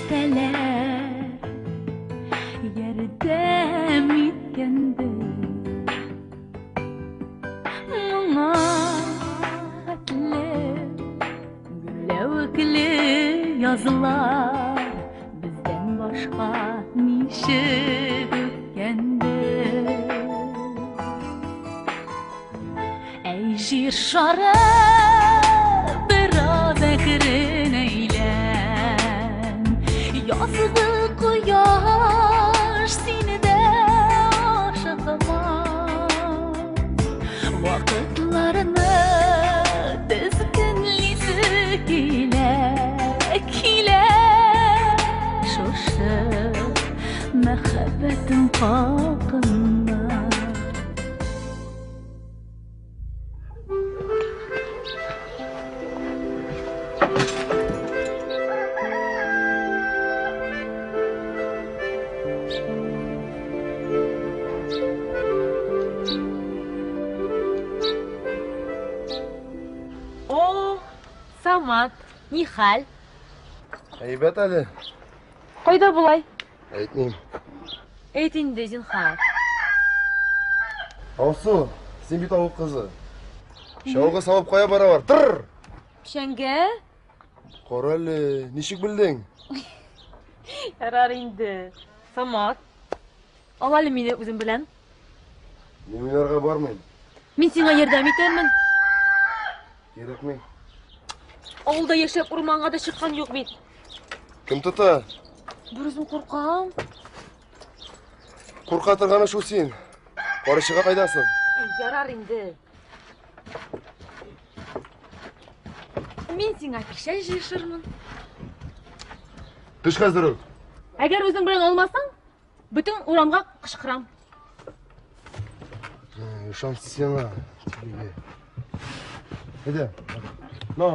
Фәрештәләр ярдәм иткәндер. Моңа хәтле гөрләвекле язлар бездән башка ничек үткәндер. Әй, җир шары, бераз әкрен әйлән. Язгы кояш сине дә ашыкма. Вакытларны тезгенлисе килә, килә. Шушы мәхәббәтем хакында. О, Самат, ни хәл? Әйбәт әле. Кайда болай? Әйтмим. Әйт инде, зинһар. Алсу, син бит авыл кызы. Чалгы салып кая баралар? Тыр! Печәнгә? Кара әле, ничек белдең? Ярар инде. Самат, ал әле мине үзең белән. Мин уйнарга бармыйм. Мин сиңа ярдәм итәрмен. Кирәкми. Авылда яшәп урманга да чыккан юк бит. Кем тота? Бер үзем куркам. Курка торганы шул син. Карышыга кайдасың? Ярар инде. Мин сиңа печән җыешырмын. Төш хәзер үк. Әгәр үзең белән алмасаң, бөтен урамга кычкырам. Ышан сиңа. Тиле. Әйдә. На.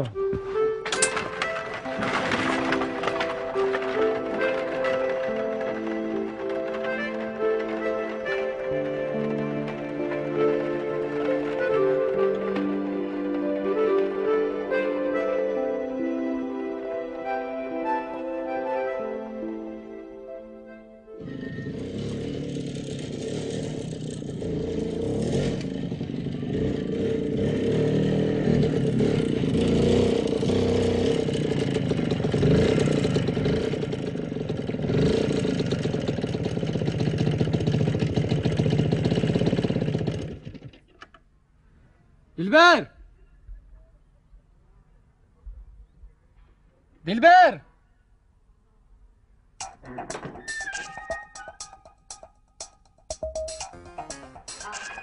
Дилбәр! Дилбәр!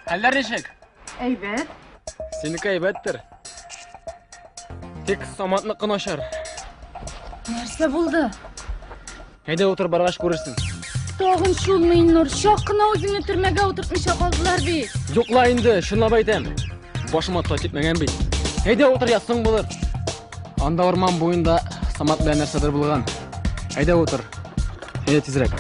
Хәлләр ничек? Әйбәт. Синеке әйбәттер. Тик Саматныкы начар. Нәрсә булды? Әйдә утыр, баргач күрерсең. Тагын шулмы, Илнур? Чак кына үзеңне төрмәгә утыртмыйча калдылар бит. Юк ла инде, чынлап әйтәм. Башыма тай типмәгән бит. Әйдә утыр, я соң булыр. Анда урман буенда Самат белән нәрсәдер булган. Әйдә утыр. Әйдә тизрәк.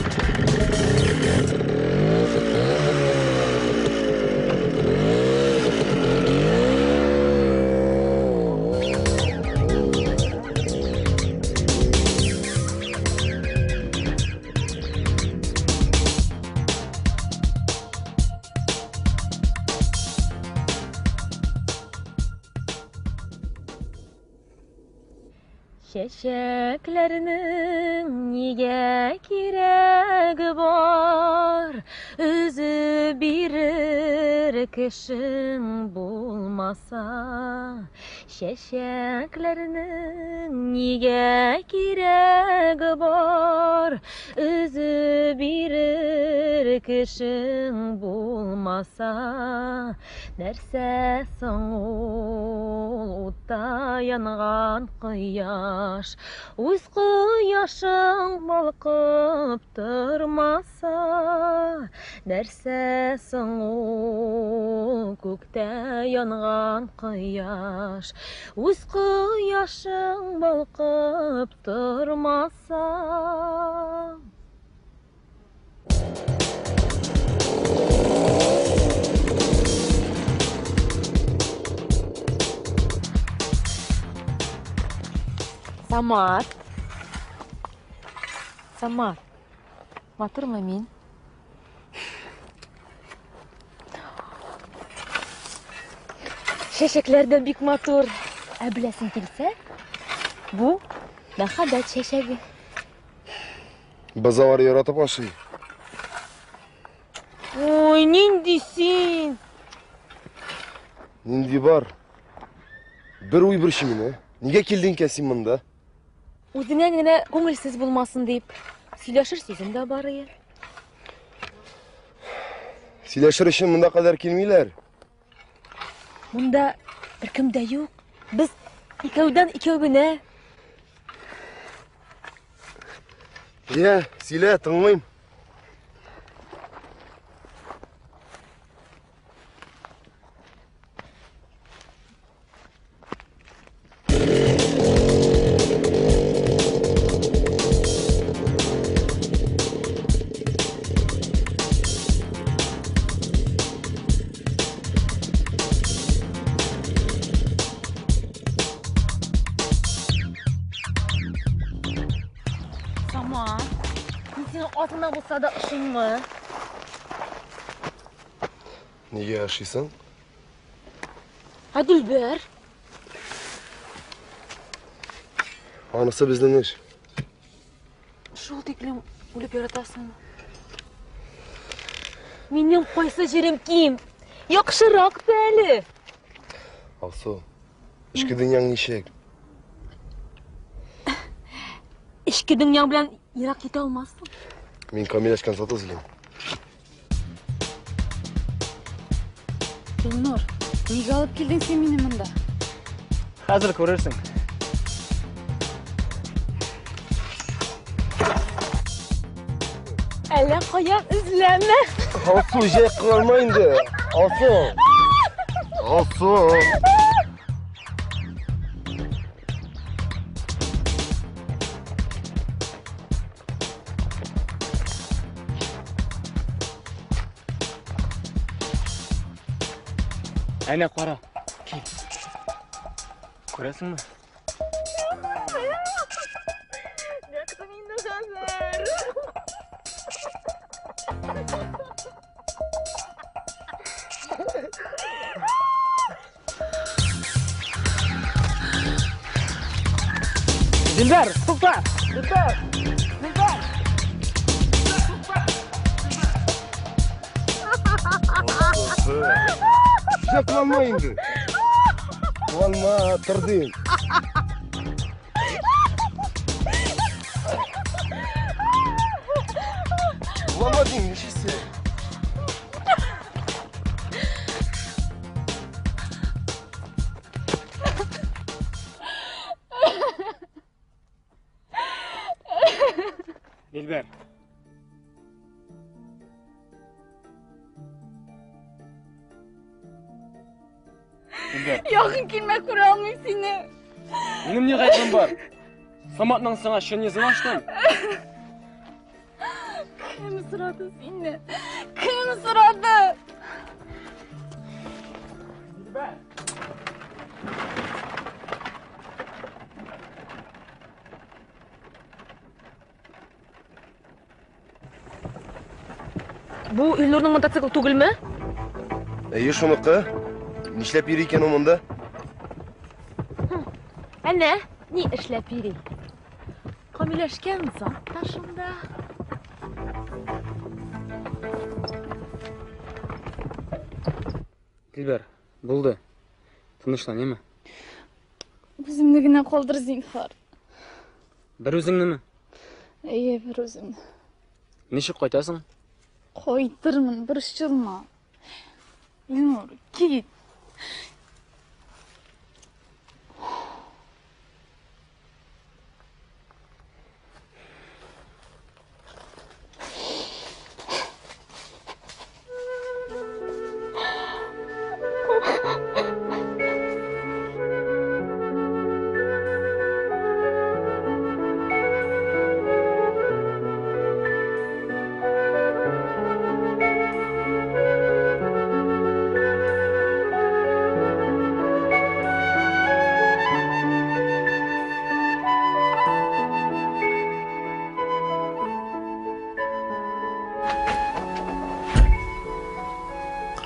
Чәчәкләрнең нигә кирәге бар? Өзеп бирер кешең булмаса. Чәчәкләрнең нигә кирәге бар? Өзеп бирер кешең булмаса. Нәрсә соң ул утта янган кояш? Үз кояшың балкып тормаса. Нәрсә соң ул күктә янган кояш? Үз кояшың балкып тормаса. Самат. Самат, матурмы мин? Чәчәкләр дә бик матур. Ә беләсең килсә, бу мәхәббәт чәчәге. Базалар яратып ашый. Ой, нинди син? Нинди бар? Бер уй борчый мине. Нигә килдең икән син монда? Үзеңә генә күңелсез булмасын дип, сөйләшер сүзем дә бар ие. Сөйләшер өчен монда кадәр килмиләр. Монда беркем дә юк. Без икәүдән икәү генә. Йә, сөйлә, тыңлыйм. Самат, мин сиңа азына булса да ышыйммы? Нигә ышыйсың? Ә Дилбәр? Анысы безнең эш. Шул тиклем үлеп яратасыңмы? Минем кайсы җирем ким? Яхшырак та әле. Алсу, эчке дөньяң ничек? Эчке дөньяң белән ерак китә алмассың. Мин камилләшкән зат эзлим. Илнур, нигә алып килдең син мине монда? Хәзер күрерсең. Әллә каян эзләмә. Алсу, җәй кыланма инде. Алсу. Алсу. Әнә кара. Кил. Күрәсеңме? Нәкъ инде хәзер. Дилбәр, тукта! Дилбәр! Дилбәр! Җәй кыланма инде. Кыланма, тор дим. Кыланма дим, нишлисең? Дилбәр. Дилбәр. Якын килмә, күрә алмыйм сине. Минем ни гаебем бар? Саматның сиңа чын йөзен ачтым. Кем сорады сине? Кем сорады? Дилбәр. Бу Илнурның мотоциклы түгелме? Әйе, шуныкы. Нишләп йөри икән ул монда? Әнә, ни эшләп йөри? Камилләшкән зат та шунда. Дилбәр, булды. Тынычлан, яме? Үземне генә калдыр, зинһар. Бер үзеңнеме? Әйе, бер үземне. Ничек кайтасың? Кайтырмын, борчылма. Илнур, кит.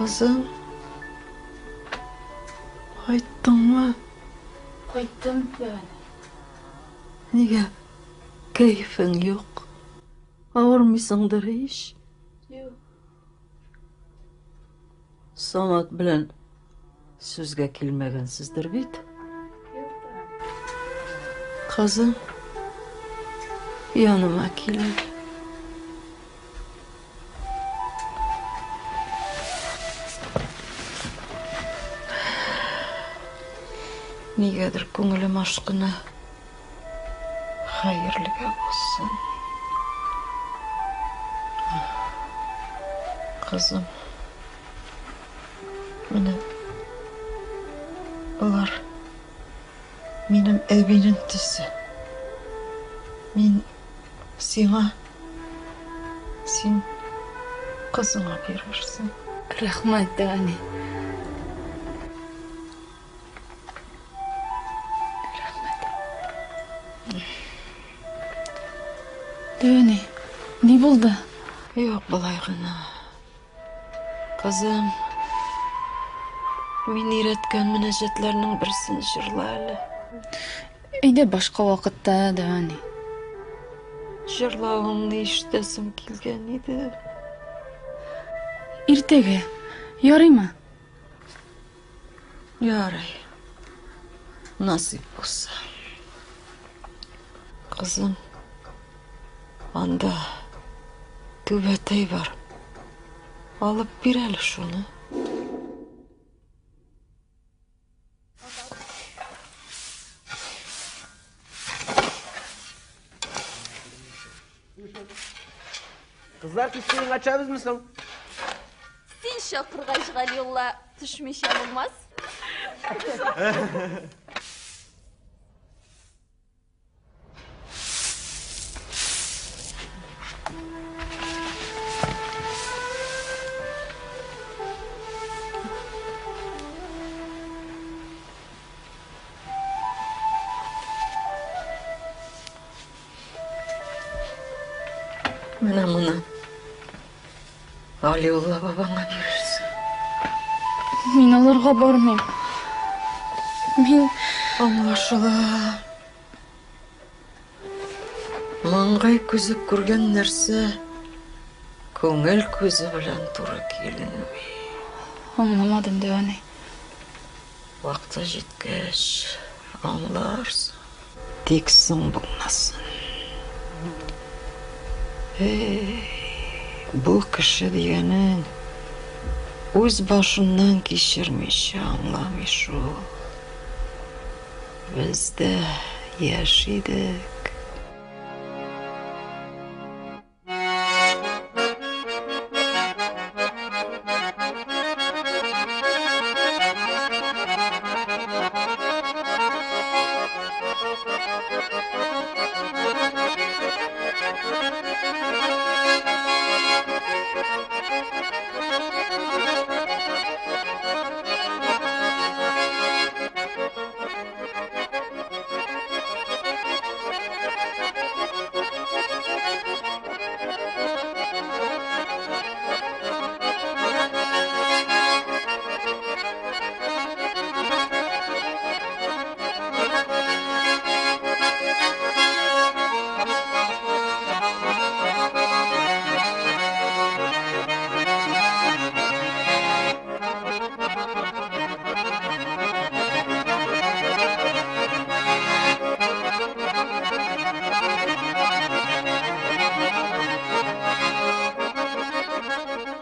Кызым, кайттыңмы? Кайттым, дәвәне. Нигә кәефең юк? Авырмыйсыңдыр ич? Юк. Самат белән сүзгә килмәгәнсездер бит? Юк та. Кызым, яныма кил әле. Нигәдер күңелем ашкына. Хәерлегә булсын. Кызым, менә болар минем әбинең төсе. Мин сиңа, син кызыңа бирерсең. Рәхмәт, әни. Рәхмәт. Дәүәни, ни булды? Юк, болай гына. Кызым, мин өйрәткән мөнәҗәтләрнең берсен җырла әле. Әйдә башка вакытта, дәүәни. Җырлавыңны ишетәсем килгән иде. Иртәгә. Ярыймы? Ярый. Насыйп булса. Кызым, анда түбәтәй бар. Алып бир әле шуны. Кызлар, кичке уенга төшәбезме соң? Син чакыргач, Галиулла, төшмичә булмас. Менә моны Галиулла бабаңа бирерсең. Мин аларга бармыйм. Мин Аңлашыла. Маңгай күзе күргән нәрсә күңел күзе белән туры килми. Аңламадым, дәү әни. Вакыты җиткәч, аңларсың. Тик соң булмасын. Эй, бу кеше дигәнең үз башыннан кичермичә аңламый шул. Без дә яшь идек.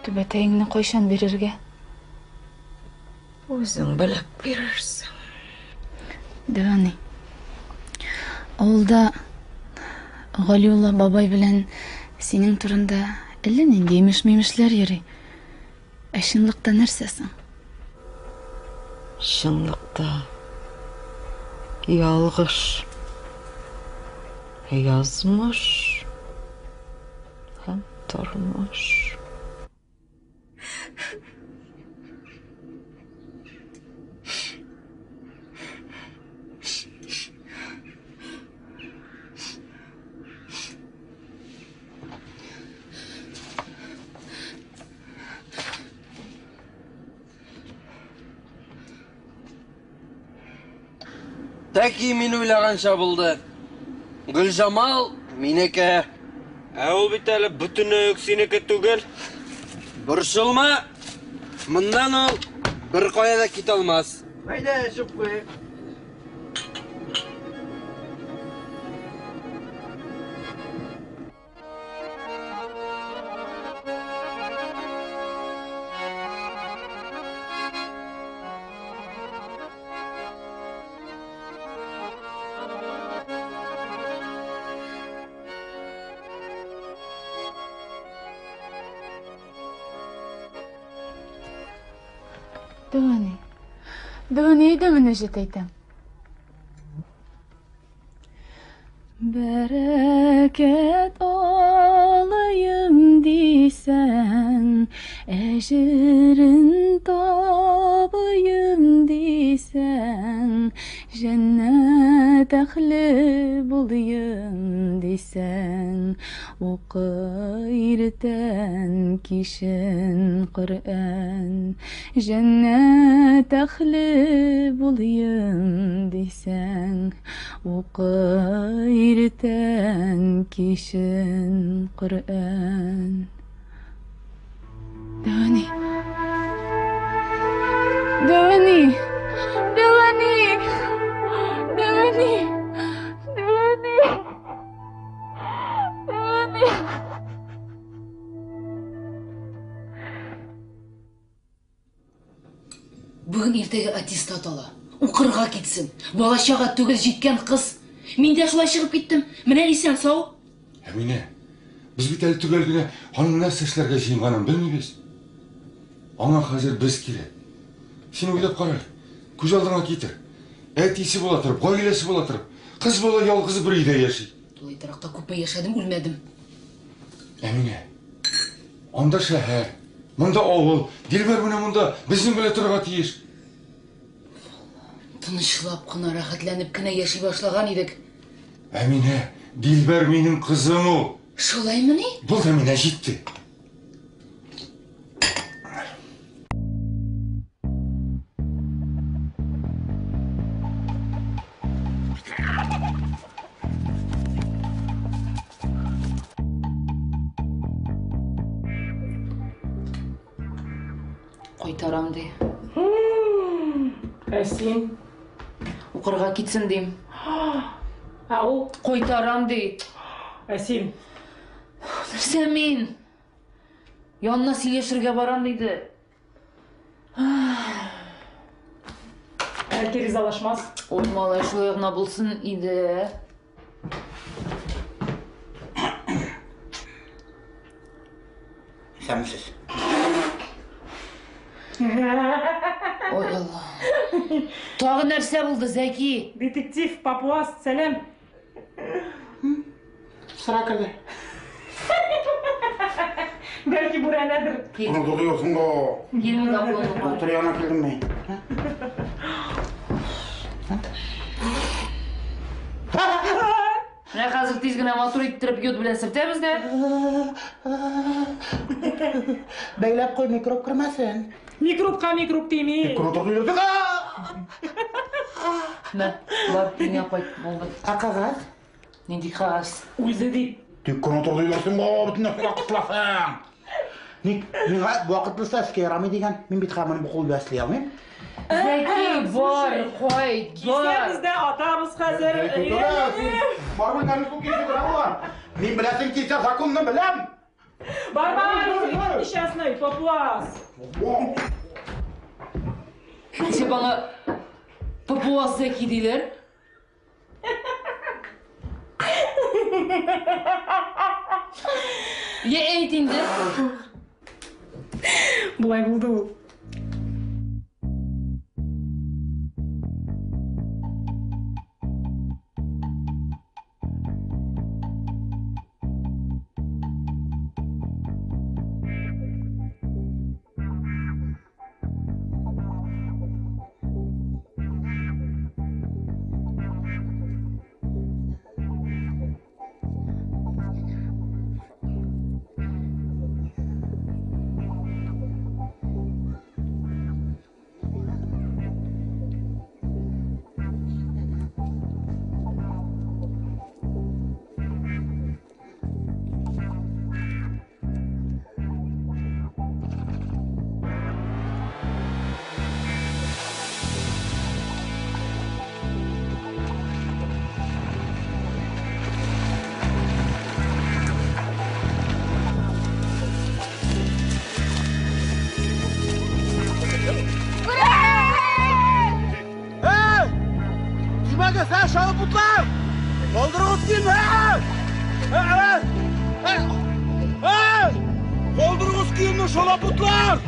Түбәтәеңне кайчан бирергә? Үзең белеп бирерсең. Дәвани. Авылда Галиулла бабай белән синең турында әллә нинди имеш-мимешләр йөри. Ә чынлыкта нәрсә соң? Чынлыкта ялгыш язмыш һәм тормыш. Тәки мин уйлаганча булды. Гөлҗамал минеке. Ә ул бит әле бөтенләй үк синеке түгел. Борчылма, моннан ул беркая да китә алмас. Әйдә, эчеп куйыйк. Дәү әни. Дәү әни, әйдә мөнәҗәт әйтәм. Бәрәкәт алыйм дисәң, әҗерен табыйм дисәң, җәннәт әһле булыйм дисәң, укы иртән кичен Коръән. Җәннәт әһле булыйм дисәң, укы иртән кичен Коръән. Дәү әни. Дәү әни. Дәү әни. Дәү әни. Дәү әни. Дәү әни. Бүген иртәгә аттестат ала. Укырга китсен. Бала-чага түгел, җиткән кыз. Мин дә шулай чыгып киттем. Менә исән-сау. Әминә, без бит әле төгәл генә аның нәрсә эшләргә җыенганын белмибез. Аңа хәзер без кирәк. Син уйлап кара әле, күз алдыңа китер. Әтисе була торып, гаиләсе була торып, кыз бала ялгызы бер өйдә яши. Тулай торакта күпме яшәдем, үлмәдем. Әминә, анда шәһәр, монда авыл. Дилбәр менә монда безнең белән торырга тиеш. Тынычлап кына, рәхәтләнеп кенә яши башлаган идек. Әминә, Дилбәр минем кызым ул. Шулаймыни? Булды, Әминә, җитте. Кайтарам ди. Ә син? Укырга китсен дим. Ә ул? Кайтарам ди. Ә син? Нәрсә мин? Янына сөйләшергә барам диде. Бәлки ризалашмас. Ой, малай, шулай гына булсын иде. Исәнмесез. Ой, Алла. Тагы нәрсә булды, Зәки? Детектив Папуас, сәлам. Сыра керде. Бәлки бүрәнәдер. Доктор янына килдем мин. Менә хәзер тиз генә матур иттереп йод белән сөртәбез дә. Бәйләп куй, микроб кермәсен. Микробка микроб тими. Мә, бар, өеңә кайт, булды. Ә кәгазь? Нинди кәгазь? Үлде дип. Тик кенә тор диләрсең, бөтен нәрсәгә кысыласың. Ник миңа вакытлыча эшкә ярамый дигән, мин бит хәзер бу кул белән эшли алмыйм. Зәки, бар, кайт, бар. Кисәбез дә атабыз хәзер. Бар белгәнне күп килеп тора булар. Мин беләсең килсә законны беләм. Бар, бар, несчастный папуас. Нишләп аңа папуас Зәки диләр? Йә әйт инде. Болай булды ул. Син, ә? Ә? Калдырыгыз киемне, шалапутлар!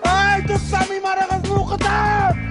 Ай, тотсам имарыгызны укытам!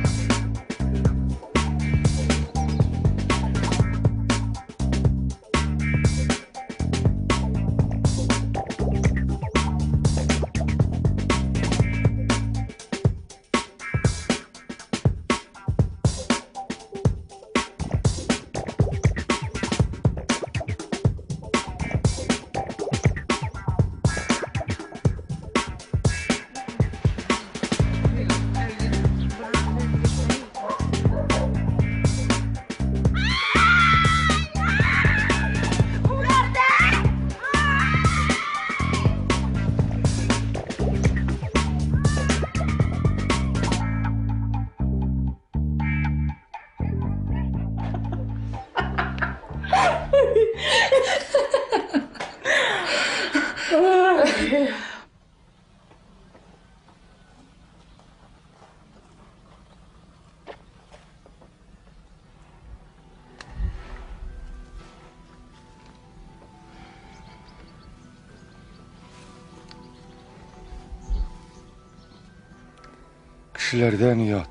Кешеләрдән оят.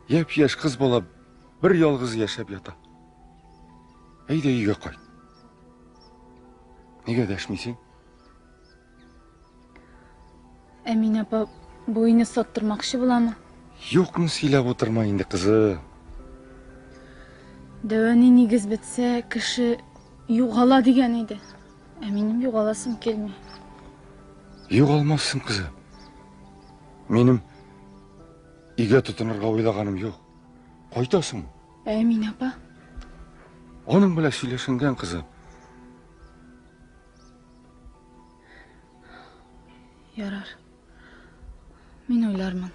Япь-яшь кыз бала бер ялгыз яшәп ята. Әйдә өйгә кайт. Нигә дәшмисең? Әминә апа бу өйне саттырмакчы буламы? Юкны сөйләп утырма инде, кызым. Дәвәни нигез бетсә, кеше югала дигән иде. Ә минем югаласым килми. Югалмассың, кызым. Минем өйгә тотынырга уйлаганым юк. Кайтасыңмы? Әминә апа. Аның белән сөйләшенгән, кызым. Ярар. Мин уйлармын.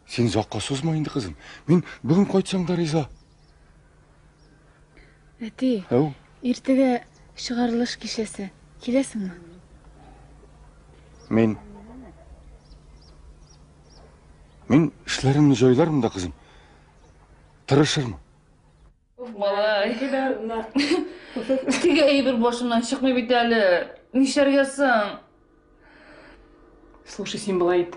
Син озакка сузма инде, кызым. Мин бүген кайтсам да риза. Әти, Әү. иртәгә чыгарылыш кичәсе. Киләсеңме? Мин эшләремне җайлармын да, кызым. Тырышырмын. Малай. Теге әйбер башымнан чыкмый бит әле. Нишләргә соң? Слушай, син болай ит.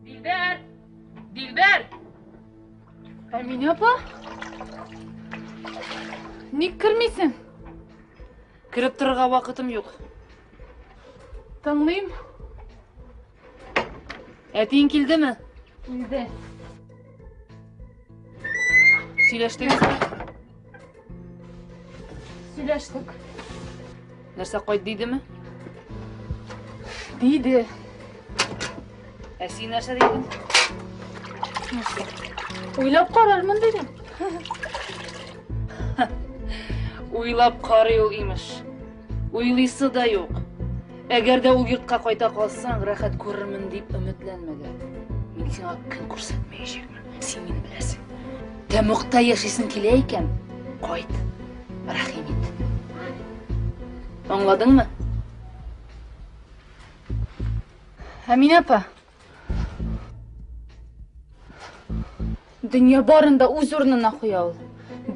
Дилбәр! Дилбәр! Әминә апа? Ник кермисең? Кереп торырга вакытым юк. Тыңлыйм. Әтиең килдеме? Килде. Сөйләштегезме? Сөйләштек. Нәрсә кайт дидеме? Диде. Ә син нәрсә дидең? Нәрсә? Уйлап карармын дидем. Уйлап карый ул имеш. Уйлыйсы да юк. Әгәр дә ул йортка кайта калсаң, рәхәт күрермен дип өметләнмә дә. Мин сиңа көн күрсәтмәячәкмен. Син мине беләсең. Тәмугта яшисең килә икән, кайт. Рәхим ит. Аңладыңмы? Әминә апа. Дөнья барын да үз урынына куя ул.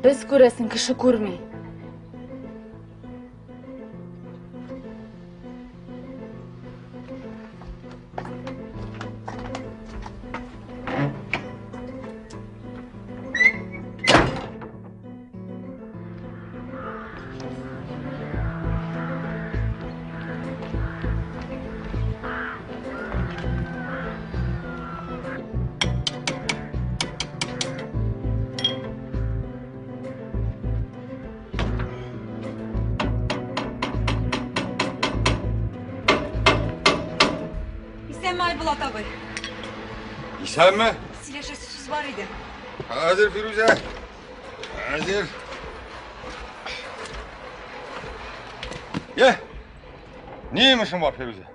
Без күрәсең, кеше күрми. Исәнме, Айбулат абый. Исәнме? Сөйләшәсе сүз бар иде. Хәзер, Фирүзә. Хәзер. Йә. Ни йомышың бар, Фирүзә?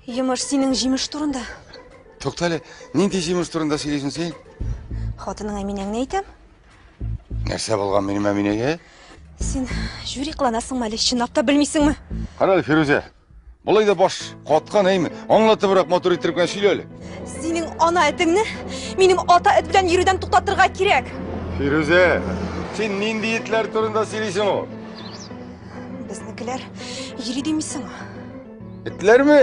Йомыш синең җимеш турында. Тукта әле, нинди җимеш турында сөйлисең син? Хатының Әминәңне әйтәм. Нәрсә булган минем Әминәгә? Син жюри кыланасыңмы әле, чынлап та белмисеңме? Кара әле, Фирүзә. Болай да баш каткан, әйме? Аңлатыбрак, матур иттереп кенә сөйлә әле. Синең ана этеңне минем ата эт белән йөрүдән туктатырга кирәк. Фирүзә, син нинди этләр турында сөйлисең ул? Безнекеләр йөри димисеңме? Этләрме?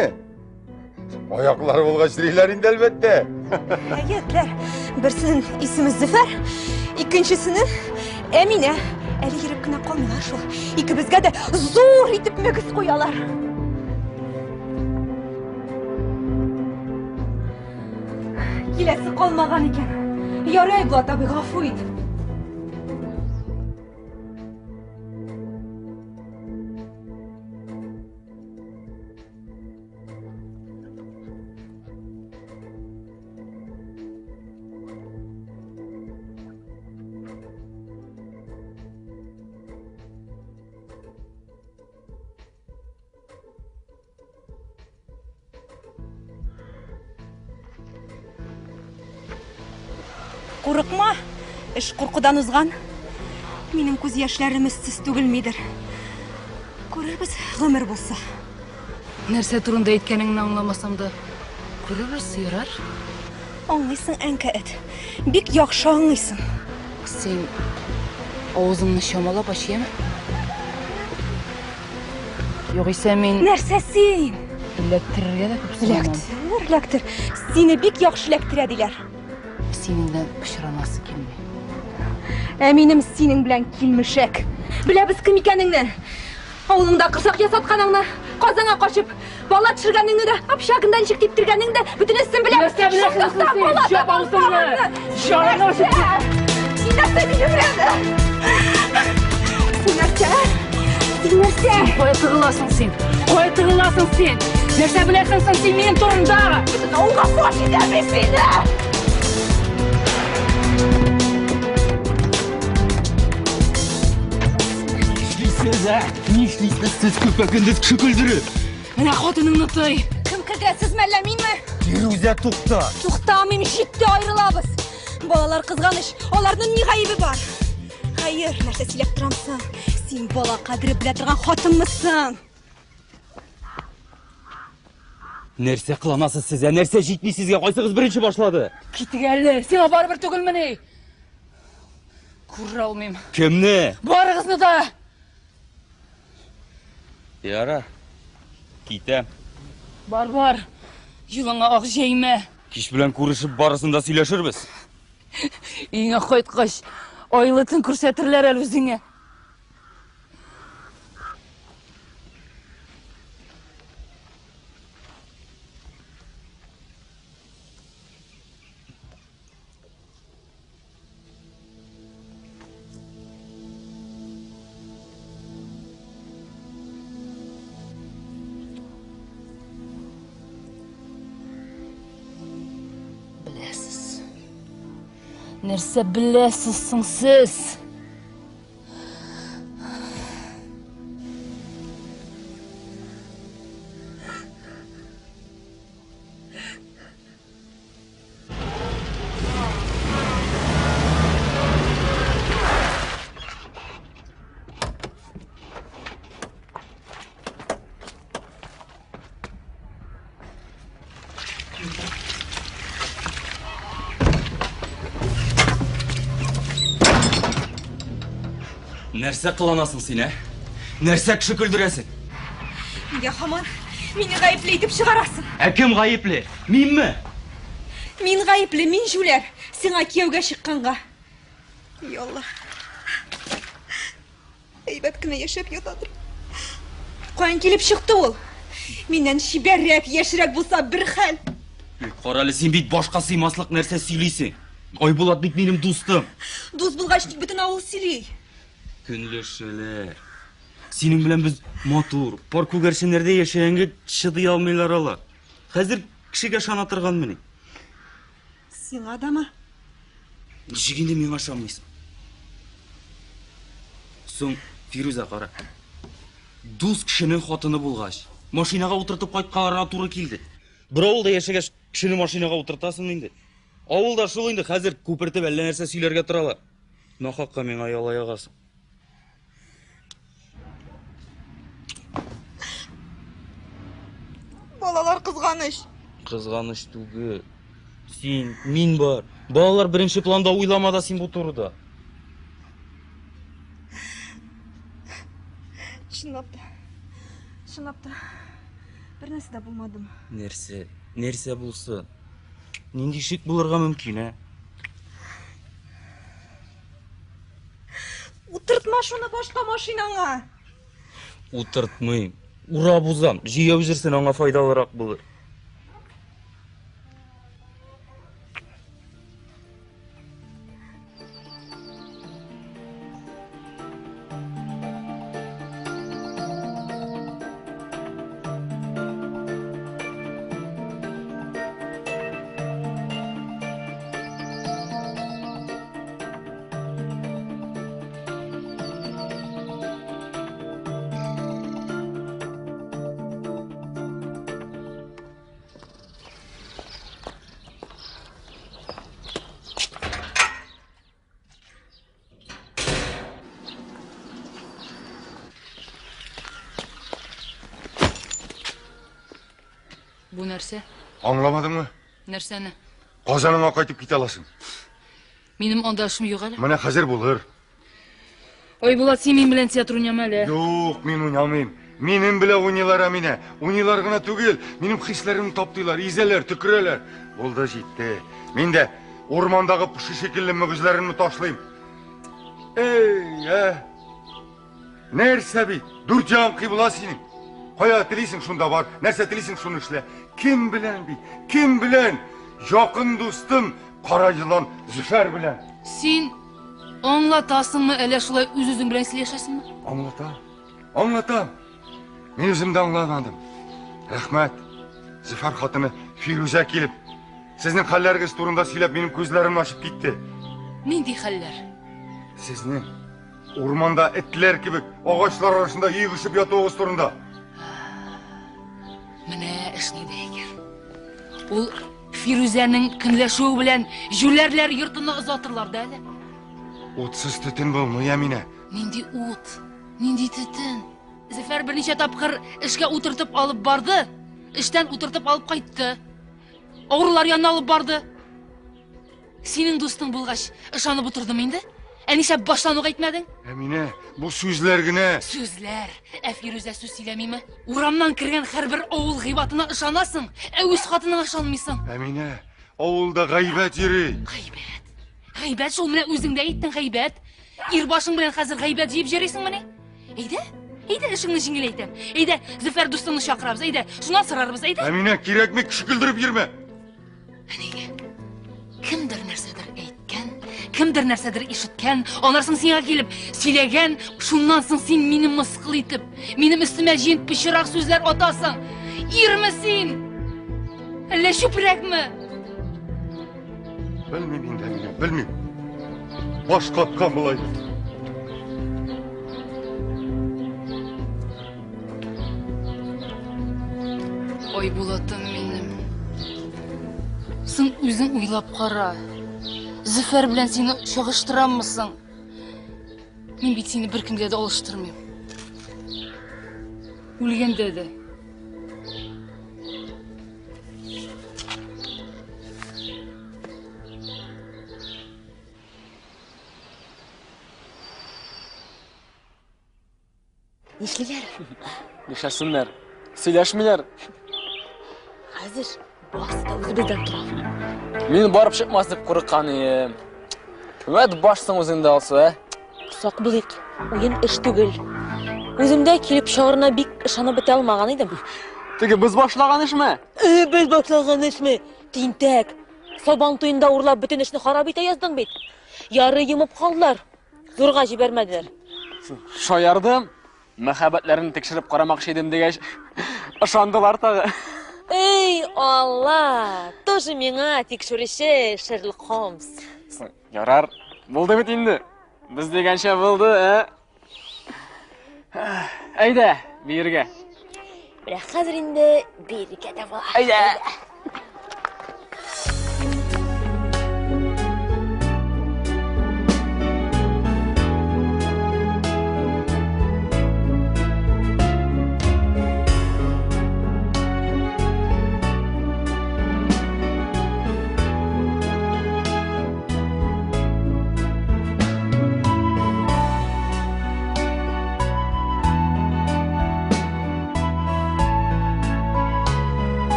Аяклары булгач йөриләр инде, әлбәттә. Әйе, этләр. Берсенең исеме Зөфәр, икенчесенең Әминә. Әле йөреп кенә калмыйлар шул. Икебезгә дә зур итеп мөгез куялар. Киләсе калмаган икән. Ярый, Булат абый, гафу ит. Курыкма, эш куркудан узган. Минем күз яшьләрем эзсез түгелмидер. Күрербез, гомер булса. Нәрсә турында әйткәнеңне аңламасам да, күрербез, ярар. Аңлыйсың, әнкә эт. Бик яхшы аңлыйсың. Син авызыңны чамалап ач, яме? Югыйсә мин... Нәрсә син? Эләктерергә дә күп сорамам. Эләктер, эләктер. Сине бик яхшы эләктерә диләр. Синең белән пычранасы килми. Ә минем синең белән килмешәк. Беләбез кем икәнеңне. Авылыңда корсак ясатканыңны, Казанга качып, бала төшергәнеңне дә, общагында ничек типтергәнеңне дә, бөтенесен беләбез. Нәрсә беләсең соң син? Чап авызыңны! Җаның ачып Син нәрсә мине белән? Син нәрсә? Син нәрсә? Кая тыгыласың син? Кая тыгыласың син? Нәрсә беләсең соң син минем турында? Бөтен авылга фаш итәм мин сине! Нишлисез, ә? Нишлисез сез көпә-көндез кеше көлдереп? Менә хатыныңны тый. Кем көлдерә, сезме әллә минме? Фирүзә, тукта! Туктамыйм, җитте, аерылабыз. Балалар кызганыч, аларның ни гаебе бар? Хәер, нәрсә сөйләп торам соң? Син бала кадере белә торган хатынмысың? Нәрсә кыланасыз сез, ә? Нәрсә җитми сезгә? Кайсыгыз беренче башлады? Китик әле, сиңа барыбер түгелмени? Күрә алмыйм. Кемне? Барыгызны да! Ярар. Китәм. Бар, бар. Юлыңа ак җәймә. Кич белән күрешеп барысын да сөйләшербез. Өеңә кайткач, айлы төн күрсәтерләр әле үзеңә. Беләсез. Нәрсә беләсез соң сез? Нәрсә кыланасың син, ә? Нәрсә кеше көлдерәсең? Нигә һаман мине гаепле итеп чыгарасың? Ә кем гаепле? Минме? Мин гаепле, мин җүләр. Сиңа кияүгә чыкканга. Ялла. Әйбәт кенә яшәп ятадыр. Каян килеп чыкты ул? Миннән чибәррәк, яшьрәк булса бер хәл. Кара әле, син бит башка сыймаслык нәрсә сөйлисең. Айбулат бит минем дустым. Дус булгач, ник бөтен авыл сөйли? Көнләшәләр. Синең белән без матур, пар күгәрченнәрдә яшәгәнгә чыдый алмыйлар алар. Хәзер Кешегә ышана торганмыни? Сиңа дамы? Ничек инде миңа ышанмыйсың? Соң, Фирүзә, кара. Дус кешенең хатыны булгач, машинага утыртып кайтканларга туры килде. Бер авылда яшәгәч, кешене машинага утыртасың инде. Авылда шул инде хәзер күпертеп әллә нәрсә сөйләргә торалар. Нахакка миңа яла ягасың. Балалар кызганыч. Кызганыч түгел. Син, мин бар. Балалар беренче планда уйлама да син бу турыда. Чынлап та. Чынлап та. Бер нәрсә дә булмадымы? Нәрсә? Нәрсә булсын? Нинди шик булырга мөмкин, ә? Утыртма шуны башка машинаңа. Утыртмыйм. Урап узам. Җәяү йөрсен, аңа файдалырак булыр. Бу нәрсә? Аңламадыңмы? Нәрсәне? Казаныңа кайтып китә аласың. Минем анда эшем юк әле. Менә хәзер булыр. Ой, Булат, син минем белән театр уйнама әле. Юк, мин уйнамыйм. Минем белән уйныйлар, Әминә. Уйныйлар гына түгел, минем хисләремне таптыйлар, изәләр, төкерәләр. Булды, җитте. Мин дә урмандагы поши шикелле мөгезләремне ташлыйм. Эй, ә? Нәрсә бит? Дүрт ягың кыйбла синең. Кая телисең, шунда бар. Нәрсә телисең, шуны эшлә. Кем белән бит? Кем белән? Якын дустым, кара елан Зөфәр белән. Син аңлатасыңмы, әллә шулай үз-үзең белән сөйләшәсеңме? Аңлатам. Аңлатам. Мин үзем дә аңламадым. Рәхмәт. Зөфәр хатыны Фирүзә килеп, сезнең хәлләрегез турында сөйләп, минем күзләремне ачып китте. Нинди хәлләр? Сезнең урманда этләр кебек агачлар арасында йөгешеп ятуыгыз турында. Менә эш нидә икән. Ул Фирүзәнең көнләшүе белән җүләрләр йортына озатырлар да әле. Утсыз төтен булмый, Әминә. Нинди ут, нинди төтен. Зөфәр берничә тапкыр эшкә утыртып алып барды, эштән утыртып алып кайтты. Авырулар янына алып барды. Синең дустың булгач, ышанып утырдым инде. Ә нишләп баштан ук әйтмәдең? Әминә, бу сүзләр генә. Сүзләр. Ә Фирүзә сүз сөйләмиме? Урамнан кергән һәрбер авыл гыйбатына ышанасың, ә үз хатыныңа ышанмыйсың. Әминә, авылда гайбәт йөри. Гайбәт. Гайбәт шул менә үзең дә әйттең гайбәт. Ир башың белән хәзер гайбәт җыеп йөрисеңмени? Әйдә, әйдә эшеңне җиңеләйтәм. Әйдә, Зөфәр дустыңны чакырабыз, әйдә, шуннан сорарбыз, әйдә. Әминә, кирәкми, кеше көлдереп йөрмә. Кемдер нәрсәдер әйткән, кемдер нәрсәдер ишеткән, аннан соң сиңа килеп сөйләгән, шуннан соң син мине мыскыл итеп, минем өстемә җыен пычрак сүзләр атасың. Ирме син? Әллә чүпрәкме? Белмим инде, Әминә, белмим. Баш каткан болай. Ой, Булатым минем. Соң үзең уйлап кара. Зөфәр белән сине чагыштыраммы соң? Мин бит сине беркемгә дә алыштырмыйм. Үлгәндә дә. Нишлиләр? Нишләсеннәр? Сөйләшмиләр. Хәзер барысы да үзебездән тора. Мин барып чыкмас дип курыккан идем. Вәт башсың үзең дә, Алсу, ә? Сак булыйк. Уен эш түгел. Үзем дә килеп чыгарына бик ышанып бетә алмаган идем. Теге без башлаган эшме? Э, без башлаган эшме? Тинтәк. Сабан туенда урлап бөтен эшне харап итә яздың бит. Ярый йомып калдылар. Зурга җибәрмәделәр. Шаярдым. Мәхәббәтләрен тикшереп карамакчы идем дигәч, ышандылар тагы. Эй, Алла! Тоже миңа тикшерүче Шерлок Холмс. Ярар, булды бит инде. Без дигәнчә булды, ә? Әйдә, биергә. Менә хәзер инде биергә дә була. Әйдә.